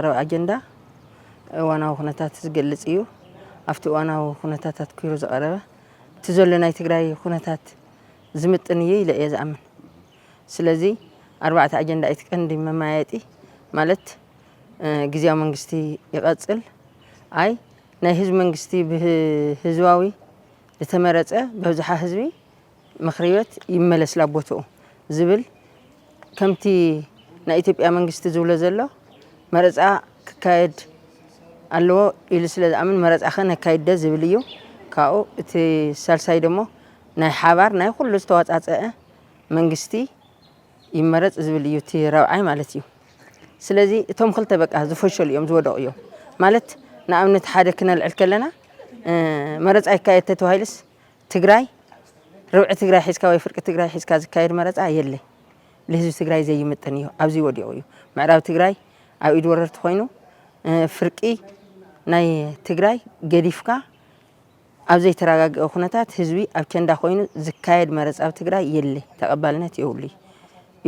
ዝቐረበ ኣጀንዳ እዋናዊ ኩነታት ዝገልጽ እዩ። ኣብቲ እዋናዊ ኩነታት ኣትኲሩ ዝቐረበ፣ እቲ ዘሎ ናይ ትግራይ ኩነታት ዝምጥን እዩ ኢለ እየ ዝኣምን። ስለዚ ኣርባዕተ ኣጀንዳ እቲ ቀንዲ መመያየጢ ማለት፣ እ፣ ግዝያዊ መንግስቲ ይቐጽል፣ ኣይ ናይ ህዝቢ መንግስቲ ብህዝባዊ ዝተመረጸ ብኣብዝሓ ህዝቢ ምኽሪ ቤት ይመለስ ናብ ቦትኡ ዝብል፣ ከምቲ ናይ ኢትዮጵያ መንግስቲ ዝብሎ ዘሎ መረጻ ክካየድ ኣለዎ ኢሉ ስለ ዝኣምን መረጻ ከ ነካይደ ዝብል እዩ። ካብኡ እቲ ሳልሳይ ደሞ ናይ ሓባር ናይ ኩሉ ዝተዋጻጸአ መንግስቲ ይመረጽ ዝብል እዩ እቲ ራብዓይ ማለት እዩ። ስለዚ እቶም ክልተ በቃ ዝፈሸሉ እዮም ዝወደቑ እዮም ማለት ንኣብነት ሓደ ክነልዕል ከለና፣ እ፣ መረጻ ይካየድ ተተባሂሉስ ትግራይ ርብዒ ትግራይ ሒዝካ ወይ ፍርቂ ትግራይ ሒዝካ ዝካየድ መረጻ የለ። ልህዝቢ ትግራይ ዘይምጥን እዩ ኣብዚ ወዲቑ እዩ። ምዕራብ ትግራይ ኣብ ኢድ ወረርቲ ኮይኑ፣ እ፣ ፍርቂ ናይ ትግራይ ገዲፍካ ኣብ ዘይተረጋግአ ኩነታት ህዝቢ ኣብ ቸንዳ ኮይኑ ዝካየድ መረጻ ኣብ ትግራይ የለ፣ ተቐባልነት የብሉ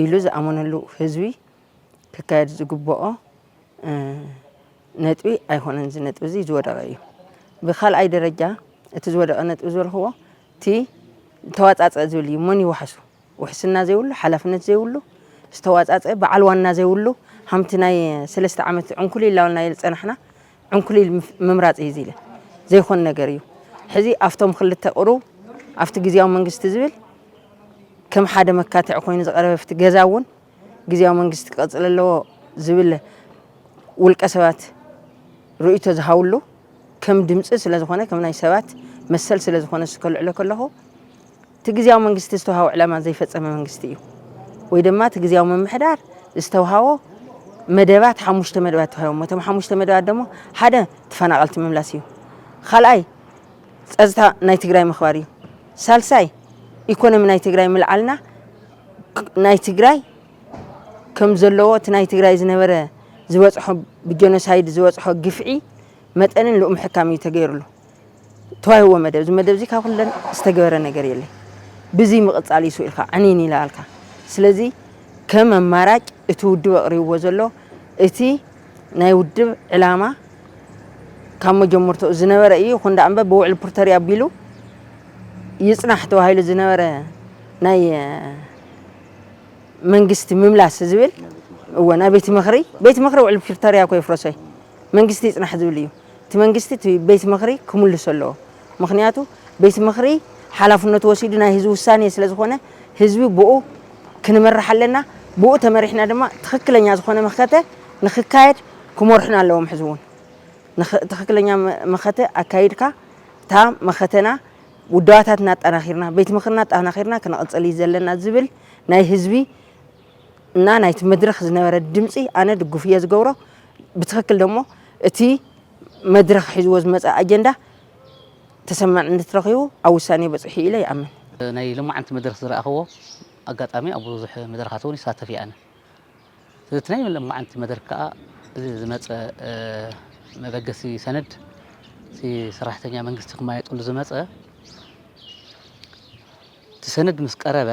ኢሉ ዝኣመነሉ ህዝቢ ክካየድ ዝግብኦ፣ እ፣ ነጥቢ ኣይኮነን። እዚ ነጥቢ እዚ ዝወደቐ እዩ። ብካልኣይ ደረጃ እቲ ዝወደቐ ነጥቢ ዝበልክዎ እቲ ተዋጻጸ ዝብል እዩ። መን ይዋሕሱ? ውሕስና ዘይብሉ፣ ሓላፍነት ዘይብሉ፣ ዝተዋጻጸ በዓል ዋና ዘይብሉ፣ ሃምቲ ናይ ሰለስተ ዓመት ዕንኩሊል ኢላውልና ዝጸናሕና ዕንኩሊል ምፍ-፣ ምምራጽ እዩ እዚ ኢለ ዘይኮን ነገር እዩ። ሕዚ ኣብቶም ክልተ ቁሩብ ኣብቲ ግዝያዊ መንግስቲ ዝብል ከም ሓደ መካትዒ ኮይኑ ዝቐረበ ኣብቲ ገዛ እውን ግዝያዊ መንግስቲ ክቐጽል ኣለዎ ዝብል ውልቀ ሰባት ርእይቶ ዝሃብሉ ከም ድምፂ ስለ ዝኾነ፣ ከም ናይ ሰባት መሰል ስለ ዝኾነ እሱ ከልዕሎ ከለኹ፣ እቲ ግዝያዊ መንግስቲ ዝተውሃቦ ዕላማ ዘይፈጸመ መንግስቲ እዩ። ወይ ድማ እቲ ግዝያዊ ምምሕዳር ዝተውሃቦ መደባት፣ ሓሙሽተ መደባት ተዋሂቦም። እቶም ሓሙሽተ መደባት ደሞ ሓደ ተፈናቐልቲ ምምላስ እዩ። ካልኣይ ጸጥታ ናይ ትግራይ ምኽባር እዩ። ሳልሳይ ኢኮኖሚ ናይ ትግራይ ምልዓልና ክ-፣ ናይ ትግራይ ከም ዘለዎ እቲ ናይ ትግራይ ዝነበረ ዝበጽሖ ብጀኖሳይድ ዝበጽሖ ግፍዒ መጠንን ልኡም ሕካም እዩ ተገይሩሉ። ተዋሂብዎ መደብ፣ እዚ መደብ እዚ ካብ ኩለን ዝተገበረ ነገር የለን። ብዚ ምቕጻል እዩ ኢልካ ዕኒን ኢላልካ። ስለዚ ከም ኣማራጭ እቲ ውድብ ኣቕሪብዎ ዘሎ እቲ ናይ ውድብ ዕላማ ካብ መጀመርታኡ ዝነበረ እዩ። ይኹን ደኣ እምበር ብውዕል ፕሪቶርያ ኣቢሉ ይጽናሕ ተባሂሉ ዝነበረ ናይ፣ እ፣ መንግስቲ ምምላስ ዝብል፣ እወ፣ ናይ ቤት ምኽሪ፣ ቤት ምኽሪ ውዕል ፕሪቶርያ እኮ የፍረሶ እዩ። መንግስቲ ይጽናሕ ዝብል እዩ። እቲ መንግስቲ እቲ ቤት ምኽሪ ክምልሶ ኣለዎ። ምኽንያቱ ቤት ምኽሪ ሓላፍነቱ ወሲዱ ናይ ህዝቢ ውሳኔ ስለ ዝኾነ ህዝቢ ብኡ ክንመርሕ ኣለና። ብኡ ተመሪሕና ድማ ትኽክለኛ ዝኾነ መኸተ ንኽካየድ ክመርሑና ኣለዎም። ሕዚ እውን ንኽ-፣ ትኽክለኛ መ-፣ መኸተ ኣካይድካ እታ መኸተና ውዳባታትና ኣጠናኺርና ቤት ምኽርና ኣጠናኺርና ክንቕጽል እዩ ዘለና ዝብል ናይ ህዝቢ እና ናይቲ መድረኽ ዝነበረ ድምፂ ኣነ ድጉፍ እየ ዝገብሮ። ብትኽክል ደሞ እቲ መድረኽ ሒዝዎ ዝመፀ ኣጀንዳ ተሰማዕነት ረኺቡ ኣብ ውሳኔ በፂሑ ኢለ ይኣምን። ናይ ሎማዓንቲ መድረኽ ዝረኣኽዎ ኣጋጣሚ ኣብ ብዙሕ መድረኻት እውን ይሳተፍ እየ ኣነ። ስለዚ እቲ ናይ ሎማዓንቲ መድረኽ ከዓ እዚ ዝመፀ፣ እ፣ መበገሲ ሰነድ እቲ ሰራሕተኛ መንግስቲ ክማየጠሉ ዝመፀ እቲ ሰነድ ምስ ቀረበ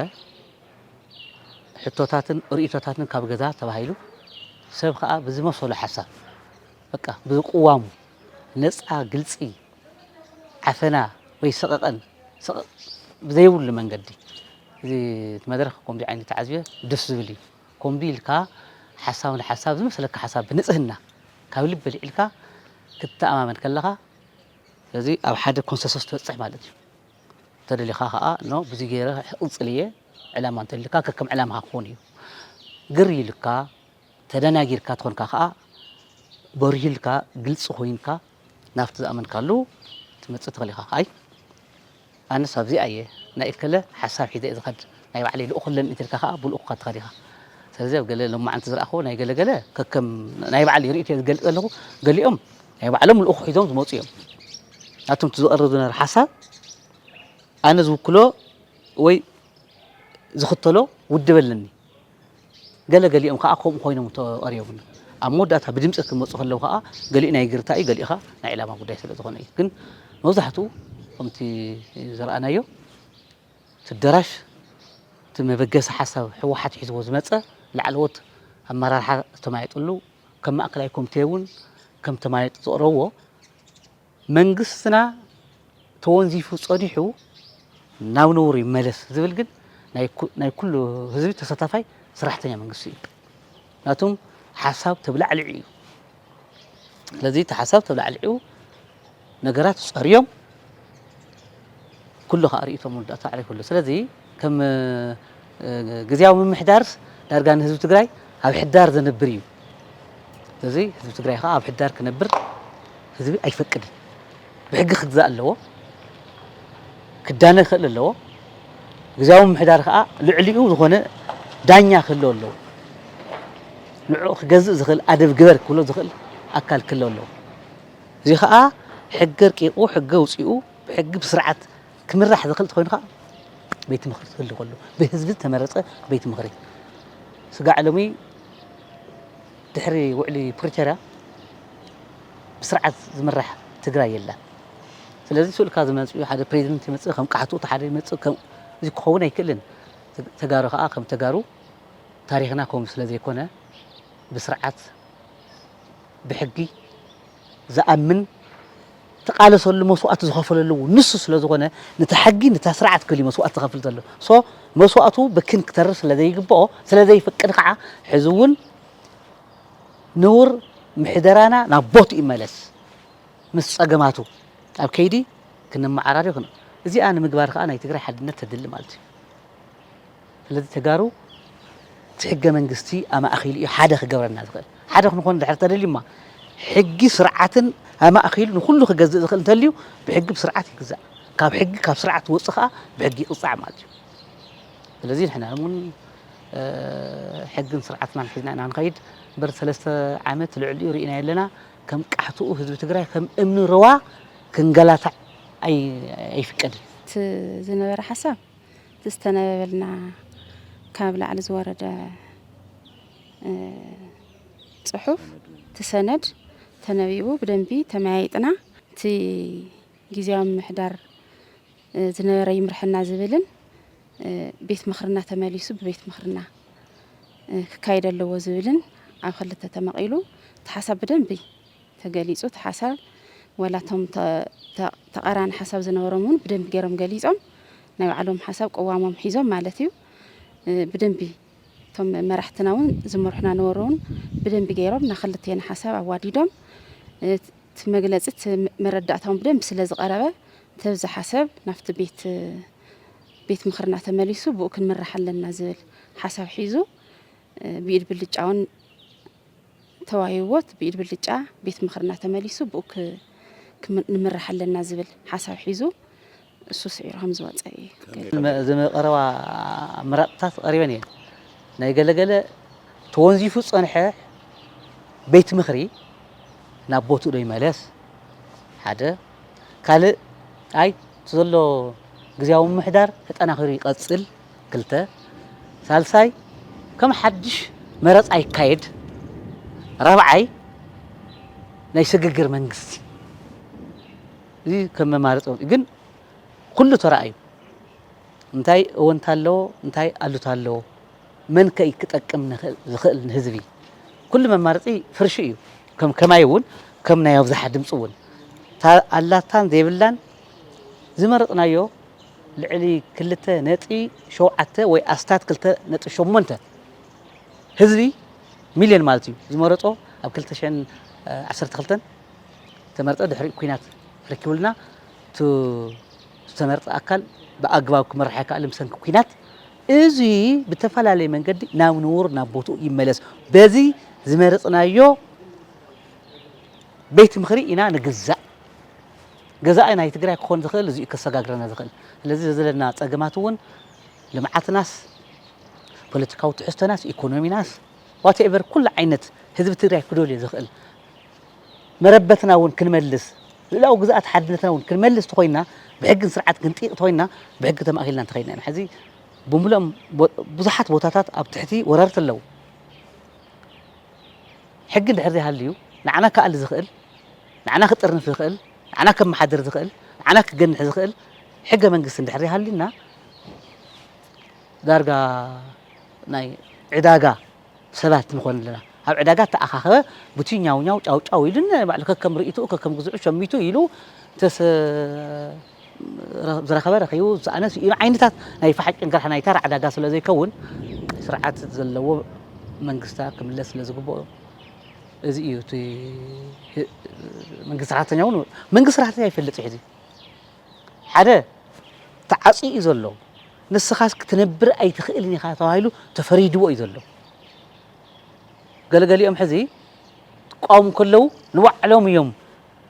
ሕቶታትን ርእይቶታትን ካብ ገዛ ተባሂሉ ሰብ ከዓ ብዝመሰሎ ሓሳብ በቃ ብቅዋሙ ነፃ ግልፂ ዓፈና ወይ ሰቐቐን ሰቐ-፣ ብዘይብሉ መንገዲ እዚ መድረኽ ከምዚ ዓይነት ተዓዝበ ደስ ዝብል እዩ። ከምዚ ኢልካ ሓሳብ ንሓሳብ ዝመሰለካ ሓሳብ ብንፅህና ካብ ልቢ ኣልዒልካ ክትተኣማመን ከለኻ ስለዚ ኣብ ሓደ ኮንሰንሰስ ትበፅሕ ማለት እዩ። እንተደሊኻ ከዓ ኖ ብዚ ገይረ ክቕፅል እየ ዕላማ እንተልካ ከከም ዕላማኻ ክኾን እዩ። ግር ኢልካ ተደናጊርካ ትኾንካ ከዓ በሪህልካ ግልፂ ኮይንካ ናብቲ ዝኣመንካሉ ትመፅእ ትኽእል ኢኻ። ኣይ ኣነስ ኣብዚኣ እየ ናይ እከለ ሓሳብ ሒዘ እየ ዝኸድ ናይ ባዕለይ ልኡኽ ኣለኒ እንተልካ ከዓ ብልኡኽካ ትኸድ ኢኻ። ስለዚ ኣብ ገለ ሎማዓንቲ ዝረኣኽዎ ናይ ገለገለ ከከም ናይ ባዕለይ ርእይቶ እየ ዝገልፅ ዘለኹ። ገሊኦም ናይ ባዕሎም ልኡኽ ሒዞም ዝመፁ እዮም። ናቶም እቲ ዝቐርብ ዝነበረ ሓሳብ ኣነ ዝውክሎ ወይ ዝኽተሎ ውድብ ኣለኒ። ገለ ገሊኦም ከዓ ከምኡ ኮይኖም ተቐርዮምኒ። ኣብ መወዳእታ ብድምፂ ክመፁ ከለዉ ከዓ ገሊኡ ናይ ይቅርታ እዩ፣ ገሊኡ ከዓ ናይ ዕላማ ጉዳይ ስለ ዝኾነ እዩ። ግን መብዛሕትኡ ከምቲ ዝረኣናዮ እቲ ኣደራሽ እቲ መበገሲ ሓሳብ ህወሓት ሒዝዎ ዝመፀ ላዕለዎት ኣመራርሓ ዝተማየጠሉ ከም ማእከላይ ኮሚቴ እውን ከም ተማየጡ ዘቕረብዎ መንግስትና ተወንዚፉ ጸኒሑ ናብ ነውር ይመለስ ዝብል ግን ናይ ኩ- ናይ ኩሉ ህዝቢ ተሳታፋይ ሰራሕተኛ መንግስቲ እዩ። ናቱም ሓሳብ ተብላዕልዑ እዩ። ስለዚ እቲ ሓሳብ ተብላዕልዑ ነገራት ጸርዮም ኩሉ ከዓ ርእይቶ መወዳእታ ኣዕሪፉ ኣሎ። ስለዚ ከም ግዝያዊ ምምሕዳርስ ዳርጋ ንህዝቢ ትግራይ ኣብ ሕዳር ዘንብር እዩ። ስለዚ ህዝቢ ትግራይ ከዓ ኣብ ሕዳር ክነብር ህዝቢ ኣይፈቅድን። ብሕጊ ክግዛእ ኣለዎ፣ ክዳነ ክኽእል ኣለዎ። ግዝያዊ ምምሕዳር ከዓ ልዕሊኡ ዝኾነ ዳኛ ክህልዎ ኣለዎ። ንዕኡ ክገዝእ ዝኽእል ኣደብ ግበር ክብሎ ዝኽእል ኣካል ክህልዎ ኣለዎ። እዚ ከዓ ሕጊ ኣርቂቑ ሕጊ ኣውፂኡ ብሕጊ ብስርዓት ክምራሕ ዝኽእል ተኮይኑ ከዓ ቤት ምኽሪ ክህሉ ከሎ ብህዝቢ ዝተመረፀ ቤት ምኽሪ ስጋዕ ሎሚ ድሕሪ ውዕሊ ፕሪቶርያ ብስርዓት ዝምራሕ ትግራይ የላን። ስለዚ ስእልካ ዝመፅኡ ሓደ ፕሬዚደንት ይመፅእ ከም ቃሕቱ እቲ ሓደ ይመፅእ ከም እዚ ክኸውን ኣይክእልን። ተጋሩ ከዓ ከም ተጋሩ ታሪኽና ከምኡ ስለ ዘይኮነ ብስርዓት ብሕጊ ዝኣምን ተቃለሰሉ መስዋእቲ ዝኸፈለሉ እውን ንሱ ስለ ዝኾነ ነታ ሕጊ ነታ ስርዓት ክብል መስዋእቲ ዝኸፍል ዘሎ ሶ መስዋእቱ ብክን ክተርፍ ስለ ዘይግብኦ ስለ ዘይፍቅድ ከዓ ሕዚ እውን ንውር ምሕደራና ናብ ቦት ይመለስ ምስ ጸገማቱ ኣብ ከይዲ ክንመዓራሪ ይኹን እዚኣ ንምግባር ከዓ ናይ ትግራይ ሓድነት ተድሊ ማለት እዩ። ስለዚ ተጋሩ እቲ ሕገ መንግስቲ ኣማእኺሉ እዩ ሓደ ክገብረና ዝኽእል ሓደ ክንኾን ድሕር ተደልዩማ ሕጊ ስርዓትን ኣማእኺሉ ንኩሉ ክገዝእ ዝኽእል እንተልዩ ብሕጊ ብስርዓት ይግዛእ ካብ ሕጊ ካብ ስርዓት ወፅእ ከዓ ብሕጊ ይቕፃዕ ማለት እዩ። ስለዚ ንሕና እውን ሕግን ስርዓትናን ሒዝና ኢና ንኸይድ እምበር ሰለስተ ዓመት ልዕሊኡ ርኢና የለና ከም ቃሕትኡ ህዝቢ ትግራይ ከም እምኒ ርዋ ክንገላታዕ ኣይፍቀድን። ዝነበረ ሓሳብ ዝተነበበልና ካብ ላዕሊ ዝወረደ ፅሑፍ ትሰነድ ተነቢቡ ብደንቢ ተመያይጥና እቲ ግዜያዊ ምምሕዳር ዝነበረ ይምርሐና ዝብልን ቤት ምኽርና ተመሊሱ ብቤት ምኽርና ክካየድ ኣለዎ ዝብልን ኣብ ክልተ ተመቒሉ እቲ ሓሳብ ብደንቢ ተገሊፁ እቲ ሓሳብ ዋላ እቶም ተቓራኒ ሓሳብ ዝነበሮም እውን ብደንቢ ገይሮም ገሊፆም ናይ ባዕሎም ሓሳብ ቅዋሞም ሒዞም ማለት እዩ ብደንቢ እቶም መራሕትና እውን ዝመርሑና ነበሩ እውን ብደንቢ ገይሮም ናክልቴና ሓሳብ ኣዋዲዶም እቲ መግለፂ እቲ መረዳእታ እውን ብደንቢ ስለ ዝቐረበ ተብዚ ሓሳብ ናብቲ ቤት ቤት ምኽርና ተመሊሱ ብኡ ክንምራሕ ኣለና ዝብል ሓሳብ ሒዙ ብኢድ ብልጫ እውን ተዋሂብዎ እቲ ብኢድ ብልጫ ቤት ምኽርና ተመሊሱ ብኡ ንምራሕ ኣለና ዝብል ሓሳብ ሒዙ እሱ ስዒሩ ከም ዝወፀ እዩ። ዝመቐረባ ኣመራፅታት ቀሪበን እየን ናይ ገለገለ ተወንዚፉ ዝፀንሐ ቤት ምኽሪ ናብ ቦትኡ ዶ ይመለስ ሓደ ካልእ ኣይ እቲ ዘሎ ግዝያዊ ምምሕዳር ተጠናኺሩ ይቐፅል ክልተ ሳልሳይ ከም ሓድሽ መረፃ ይካየድ ራብዓይ ናይ ስግግር መንግስቲ እዚ ከም መማረፂ ወፂኡ ግን ኩሉ ተረኣዩ እንታይ እወንታ ኣለዎ እንታይ ኣሉታ ኣለዎ መን ከ ክጠቅም ዝኽእል ንህዝቢ ኩሉ መማረፂ ፍርሺ እዩ ከም ከማይ እውን ከም ናይ ኣብዝሓ ድምፂ እውን ኣላታን ዘይብላን ዝመረፅናዮ ልዕሊ ክልተ ነጥቢ ሸውዓተ ወይ ኣስታት ክልተ ነጥቢ ሸሞንተ ህዝቢ ሚልዮን ማለት እዩ ዝመረፆ ኣብ ክልተ ሽሕን ዓሰርተ ክልተን ተመርፀ ድሕሪ ኩናት ረኪቡልና እቲ ዝተመርፀ ኣካል ብኣግባብ ክመርሕ ኣይከኣልን ብሰንኪ ኩናት እዚ ብተፈላለየ መንገዲ ናብ ንቡር ናብ ቦትኡ ይመለስ በዚ ዝመረፅናዮ ቤት ምኽሪ ኢና ንግዛእ ገዛኢ ናይ ትግራይ ክኾን ዝኽእል እዚኡ ከሰጋግረና ዝኽእል ስለዚ ዘለና ፀገማት እውን ልምዓትናስ ፖለቲካዊ ትሕዝቶናስ ኢኮኖሚናስ ዋቴቨር ኩሉ ዓይነት ህዝቢ ትግራይ ክደልዮ ዝኽእል መረበትና እውን ክንመልስ ልእላዊ ግዝኣት ሓድነትና እውን ክንመልስ ተኾይና ብሕግን ስርዓት ክንጢቕ ተኾይና ብሕጊ ተማእኪልና እንተኸይድና ኢና ሕዚ ብምሉኦም ብዙሓት ቦታታት ኣብ ትሕቲ ወረርቲ ኣለዉ ሕጊ እንድሕር ዘይሃልዩ ንዓና ክኣሊ ዝኽእል ንዓና ክጥርንፍ ዝኽእል ንዓና ከመሓድር ዝኽእል ንዓና ክገንሕ ዝኽእል ሕገ መንግስቲ እንድሕር ዘይሃልዩና ዳርጋ ናይ ዕዳጋ ሰባት ንኾን ኣለና ኣብ ዕዳጋ ተኣኻኸበ፣ ቡቲ ኛው ኛው ጫው ጫው ኢሉ ንባዕሉ ከከም ርእይትኡ ከከም ግዝዑ ሸሚቱ ኢሉ ተሰ-፣ ዝረኸበ ረኺቡ፣ ዝሰኣነ ስኢኑ ዓይነታት ናይ ፈሓጭ እንገርሓ ናይ ተራ ዕዳጋ ስለ ዘይከውን፣ ስርዓት ዘለዎ መንግስታ ክምለስ ስለ ዝግብኦ፣ እዚ እዩ እቲ መንግስቲ ሰራሕተኛ እውን፣ መንግስቲ ሰራሕተኛ ይፈልጥ እዩ። ሕዚ ሓደ ተዓፅዩ እዩ ዘሎ። ንስኻስ ክትነብር ኣይትኽእልን ኢኻ ተባሂሉ ተፈሪድዎ እዩ ዘሎ። ገለገሊኦም ሕዚ ክቃወሙ ከለዉ ንባዕሎም እዮም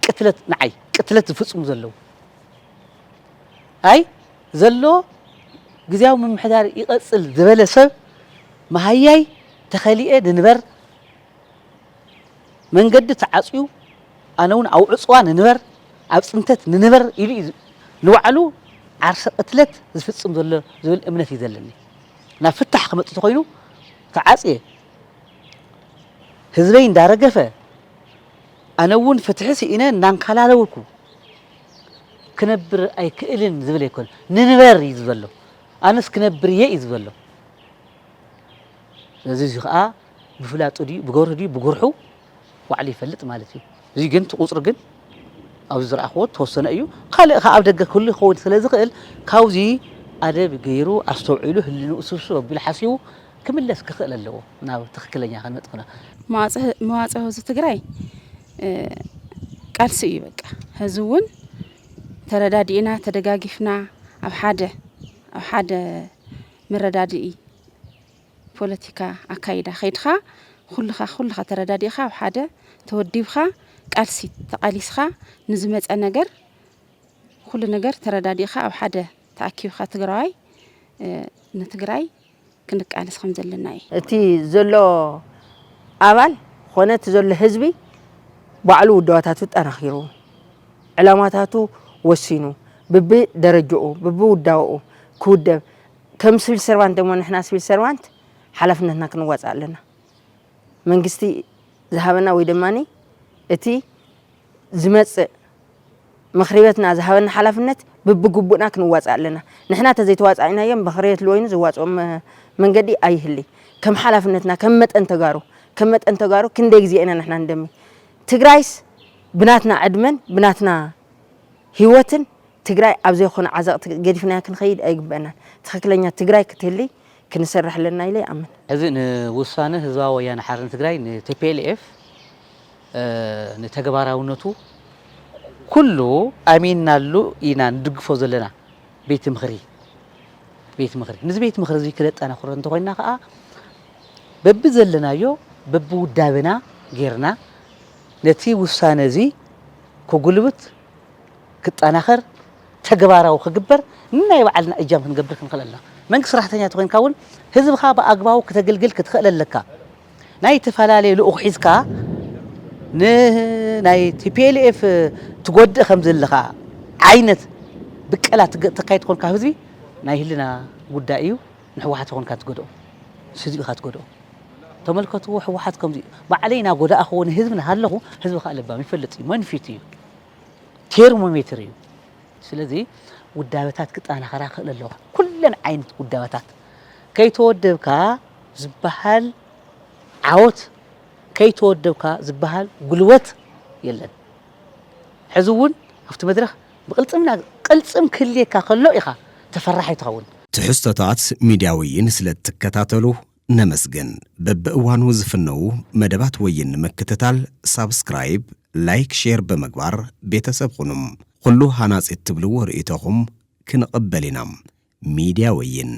ቅትለት፣ ንዓይ ቅትለት ዝፍጽሙ ዘለዉ። ኣይ ዘሎ ግዝያዊ ምምሕዳር ይቐጽል ዝበለ ሰብ መሃያይ ተኸሊኤ ንንበር፣ መንገዲ ተዓጽዩ ኣነ እውን ኣብ ዕጽዋ ንንበር፣ ኣብ ጽንተት ንንበር ኢሉ እዩ ንባዕሉ ዓርሰ ቅትለት ዝፍጽም ዘሎ ዝብል እምነት እዩ ዘለኒ። ናብ ፍታሕ ክመጽእ ተኾይኑ ተዓጽየ፣ ህዝበይ እንዳረገፈ፣ ኣነ እውን ፍትሒ ስኢነ እናንካላለውኩ ክነብር ኣይክእልን ዝብል ኣይኮነ። ንንበር እዩ ዝበሎ። ኣነስ ክነብር እየ እዩ ዝበሎ። ስለዚ እዚ ኸኣ ብፍላጡ ድዩ፣ ብገርሁ ድዩ፣ ብጉርሑ ባዕሉ ይፈልጥ ማለት እዩ። እዚ ግን እቲ ቁጽሪ ግን ኣብዚ ዝረኣኽዎ ተወሰነ እዩ። ካልእ ኸኣ ኣብ ደገ ክህሉ ይኸውን ስለ ዝኽእል ካብዚ ኣደብ ገይሩ ኣስተውዒሉ ህልንኡ ስብስብ ኣቢሉ ሓሲቡ ክምለስ ክኽእል ኣለዎ። ናብ ትኽክለኛ ክንመጽእ ኩና። መዋጽእ መዋጽእ ህዝቢ ትግራይ እ፣ ቃልሲ እዩ በቃ። ህዝቢ እውን ተረዳዲእና ተደጋጊፍና ኣብ ሓደ ኣብ ሓደ መረዳድኢ ፖለቲካ ኣካይዳ ከይድኻ ኩልኻ ኩልኻ ተረዳዲእኻ ኣብ ሓደ ተወዲብካ ቃልሲ ተቓሊስኻ ንዝመፀ ነገር ኩሉ ነገር ተረዳዲእኻ ኣብ ሓደ ተኣኪብካ ትግራዋይ እ፣ ንትግራይ ክንቃለስ ከም ዘለና እዩ። እቲ ዘሎ ኣባል ኾነ እቲ ዘሎ ህዝቢ ባዕሉ ውዳባታቱ ጠናኺሩ ዕላማታቱ ወሲኑ ብብደረጃኡ ብብውዳበኡ ክውደብ ከም ስቪል ሰርቫንት ደሞ ንሕና ስቪል ሰርቫንት ሓላፍነትና ክንዋፅእ ኣለና። መንግስቲ ዝሃበና ወይ ድማ እቲ ዝመጽእ ምኽሪ ቤትና ዝሃበና ሓላፍነት ብብግቡእና ክንዋጽእ ኣለና። ንሕና ተዘይተዋጻኢናዮም ምኽሪ ቤት ልወይኑ ዝዋጽኦም መ-፣ መንገዲ ኣይህሊ። ከም ሓላፍነትና ከም መጠን ተጋሩ ከም መጠን ተጋሩ ክንደይ ግዜ ኢና ንሕና ንደሚ? ትግራይስ ብናትና ዕድመን ብናትና ህይወትን ትግራይ ኣብ ዘይኮነ ዓዘቕቲ ገዲፍናያ ክንኸይድ ኣይግበአናን። ትኽክለኛ ትግራይ ክትህሊ ክንሰርሕ ኣለና ኢለ ይኣምን። ሕዚ ንውሳነ ህዝባዊ ወያነ ሓርነት ትግራይ ንቲፒኤልኤፍ ንተግባራውነቱ ኩሉ ኣሚንናሉ ኢና ንድግፎ ዘለና። ቤት ምኽሪ ቤት ምኽሪ ንዚ ቤት ምኽሪ እዚ ክነጠናኽሮ እንተኾይንና ከዓ በቢ ዘለናዮ በቢ ውዳበና ጌርና ነቲ ውሳነ እዚ ክጉልብት ክጠናኸር ተግባራዊ ክግበር ንናይ ባዕልና እጃም ክንገብር ክንኽእል ኣለና። መንግስቲ ሰራሕተኛ ተኾይንካ እውን ህዝብኻ ብኣግባቡ ክተግልግል ክትኽእል ኣለካ። ናይ ተፈላለየ ልኡኽ ሒዝካ ንናይ ቲፒኤልኤፍ ትጎድእ ከም ዘለኻ ዓይነት ብቀላ ትገ-፣ ተካይድ ኮንካ ህዝቢ ናይ ህልና ጉዳይ እዩ። ንህወሓት ኮንካ ትጎድኦ፣ ንህዝቢ ኢኻ ትጎድኦ። ተመልከትዎ፣ ህወሓት ከምዚ እዩ። ባዕለይ ናጎዳእኽዎ ንህዝቢ ናሃለኹ ህዝቢ ከዓ ለባም ይፈልጥ እዩ፣ መንፊት እዩ፣ ቴርሞሜትር እዩ። ስለዚ ውዳበታት ክጠናኸራ ክእል ኣለዋ፣ ኩለን ዓይነት ውዳበታት። ከይተወደብካ ዝበሃል ዓወት፣ ከይተወደብካ ዝበሃል ጉልበት የለን። ሕዚ እውን ኣብቲ መድረኽ ብቕልፅምና፣ ቅልፅም ክህልየካ ከሎ ኢኻ ተፈራሒ ትኸውን። ትሕዝቶታት ሚድያ ወይን ስለ እትከታተሉ ነመስግን። በብእዋኑ ዝፍነዉ መደባት ወይን ንምክትታል ሳብስክራይብ፣ ላይክ፣ ሼር ብምግባር ቤተሰብ ኩኑ። ኩሉ ሃናፂ እትብልዎ ርእይቶኹም ክንቕበል ኢና። ሚድያ ወይን።